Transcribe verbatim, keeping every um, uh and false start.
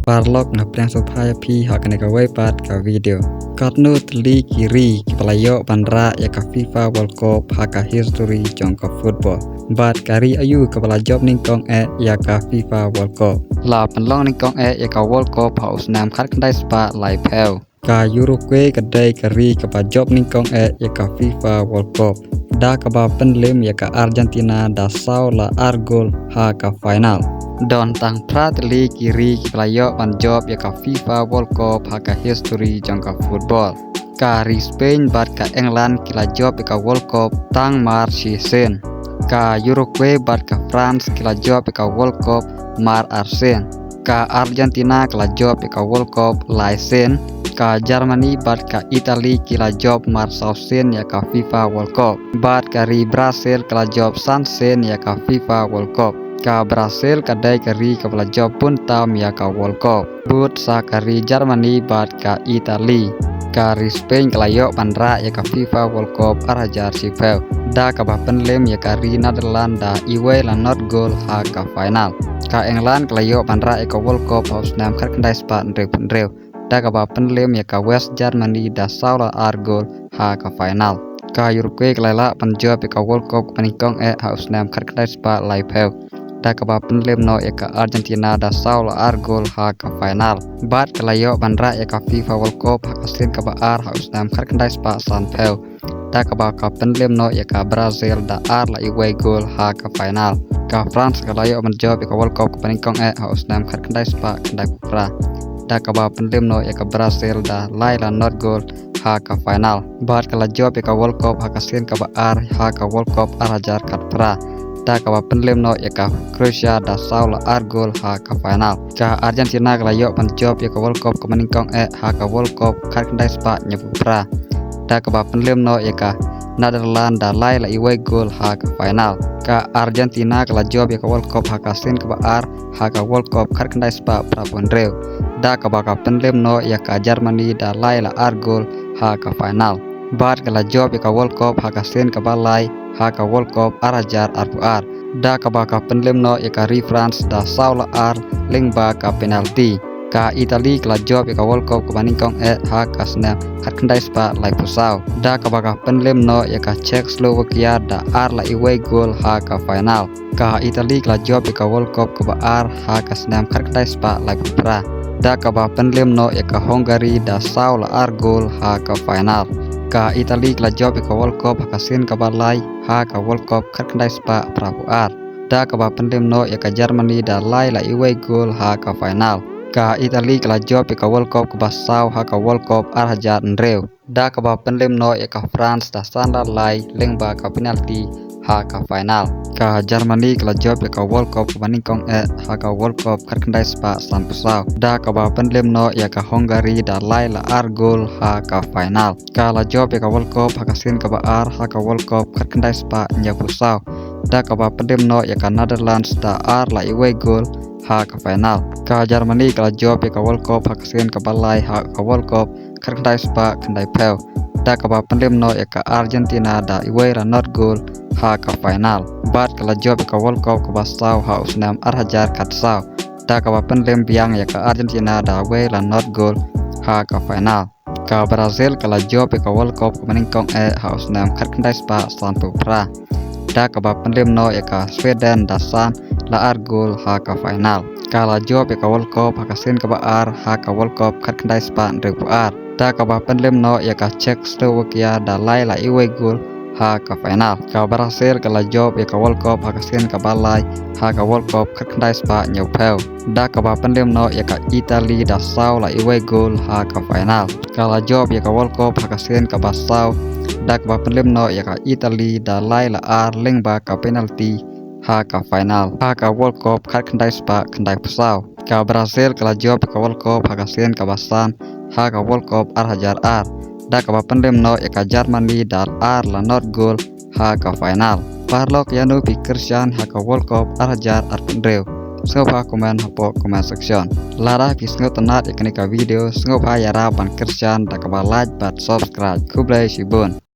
Paralok, nga pdiang sngewbha ïa phi ha kane kawei pat ka video. Katno tylli ki ri kiba la ïoh ban rah ïa ka FIFA World Cup ha ka history jong ka football. Bad ka ri aïu kaba la jop nyngkong eh ïa ka FIFA World Cup. La pynlong nyngkong eh ïa ka World Cup ha u snem khatkhyndai spah laiphew. Ka Uruguay ka dei ka ri kaba jop nyngkong eh ïa ka FIFA World Cup, da kaba pynlem ïa ka Argentina da saw la ar gol ha ka final. Don tang phra tylli ki ri kiba la ïoh ban jop ïa ka FIFA World Cup ha ka history jong ka football. Ka ri Spain bad ka England ki la jop ïa ka World Cup tang mar shi sien. Ka Uruguay bad ka France ki la jop ïa ka World Cup mar ar sien. Ka Argentina ka la jop ïa ka World Cup lai sien. Ka Germany bad ka Italy ki la jop mar saw sien ïa ka FIFA World Cup. Bad ka ri Brazil ka la jop san sien ïa ka FIFA World Cup. Ka Brazil ka dei ka ri kaba la jop bun tam ïa ka World Cup, bud sa ka ri Germany bad ka Italy. Ka ri Spain ka la ïoh ban rah ïa ka FIFA World Cup ar hajar shiphew, da kaba pynlem ïa ka ri Netherlands da iwei la nod gol ha ka final. Ka England ka la ïoh ban rah ïa ka World Cup ha u snem khatkhyndai spah hynriewphew hynriew, da kaba pynlem ïa ka West Germany da saw la ar gol ha ka final. Ka Uruguay ka la lah ban jop ïa ka World Cup kaba nyngkong eh ha u snem khatkhyndai spah laiphew, da kaba pynlem noh ïa ka Argentina da saw la ar gol ha ka final. Bad ka la ïoh ban rah ïa ka FIFA World Cup ha ka sien kaba ar ha u snem khatkhyndai spah sanphew, da kaba ka pynlem noh ïa ka Brazil da ar la iwei gol ha ka final. Ka France ka la ïoh ban jop ïa ka World Cup kaba nyngkong eh ha u snem khatkhyndai spah khyndaiphew phra, da kaba pynlem noh ïa ka Brazil da lai la nod gol ha ka final. Bad ka la jop ïa ka World Cup ha ka sien kaba ar ha ka World Cup ar hajar khatphra, da kaba pynlem noh ïa ka Croatia da saw la ar gol ha ka final. Ka Argentina ka la ïoh ban jop ïa ka World Cup kaba nyngkong eh ha ka World Cup khatkhyndai spah hynñiewphew phra, da kaba pynlem noh ïa ka Netherlands da lai la iwei gol ha ka final. Ka Argentina ka la jop ïa ka World Cup ha ka sien kaba ar ha ka World Cup khatkhyndai spah phraphew hynriew, da kaba ka pynlem noh ïa ka Germany da lai la ar gol ha ka final. Bad ka la jop ïa ka World Cup ha ka sien kaba lai ha ka World Cup ar hajar arphew ar, da kaba ka pynlem noh ïa ka ri France da saw la ar lyngba ka penalty. Ka Italy ka la jop ïa ka World Cup kaba nyngkong eh ha ka snem khatkhyndai spah laiphew saw, da kaba ka pynlem noh ïa ka Czechoslovakia da ar la iwei gol ha ka final. Ka Italy ka la jop ïa ka World Cup kaba ar ha ka snem khatkhyndai spah laiphew phra, da kaba pynlem noh ïa ka Hungary da saw la ar gol ha ka final. Ka Italy ka la jop ïa ka World Cup ha ka sien kaba lai ha ka World Cup khatkhyndai spah phraphew ar, da kaba pynlem noh ïa ka Germany da lai la iwei gol ha ka final. Ka Italy ka la jop ïa ka World Cup kaba saw ha ka World Cup ar hajar hynriew, da kaba pynlem noh ïa ka France da san la lai lyngba ka penalty ha ka final. Ka Germany ka la jop ïa ka World Cup kaba nyngkong eh ha ka World Cup khatkhyndai spah sanphew saw, da kaba pynlem noh ïa ka Hungary da lai la ar gol ha ka final. Ka la jop ïa ka World Cup ha ka sien kaba ar ha ka World Cup khatkhyndai spah hynñiewphew saw, da kaba pynlem noh ïa ka Netherlands da ar la iwei gol ha ka final. Ka Germany ka la jop ïa ka World Cup ha ka sien kaba lai ha ka World Cup khatkhyndai spah khyndaiphew, da kaba pynlem noh ïa ka Argentina da iwei la nod gol ha ka final. Bad ka la jop ïa ka World Cup kaba saw ha u snem ar hajar khatsaw, da kaba pynlem biang ïa ka Argentina da wei la nod gol ha ka final. Ka Brazil ka la jop ïa ka World Cup kaba nyngkong eh ha u snem khatkhyndai spah sanphew phra, da kaba pynlem noh ïa ka Sweden da san la ar gol ha ka final. Ka la jop ïa ka World Cup ha ka sien kaba ar ha ka World Cup khatkhyndai spah hynriewphew ar, da kaba pynlem noh ïa ka Czechoslovakia da lai la iwei gol ha ka final. Ka Brazil ka la jop ïa ka World Cup ha ka sien kaba lai ha ka World Cup khatkhyndai spah hynñiewphew, da kaba pynlem noh ïa ka Italy da saw la iwei gol ha ka final. Ka la jop ïa ka World Cup ha ka sien kaba saw, da kaba pynlem noh ïa ka Italy da lai la ar lyngba ka penalty ha ka final ha ka World Cup khatkhyndai spah khyndaiphew saw. Ka Brazil ka la jop ïa ka World Cup ha ka sien kaba san ha ka World Cup ar hajar ar, da kaba pynlem noh ïa ka Germany da ar la nod gol ha ka final. Paralok, ïano phi kyrshan ha ka World Cup ar hajar arphew hynriew? Sngewbha comment hapoh comment section. Lada phi sngewtynnat ïa kane ka video, sngewbha ïarap ban kyrshan da kaba like bad subscribe. Khublei shibun.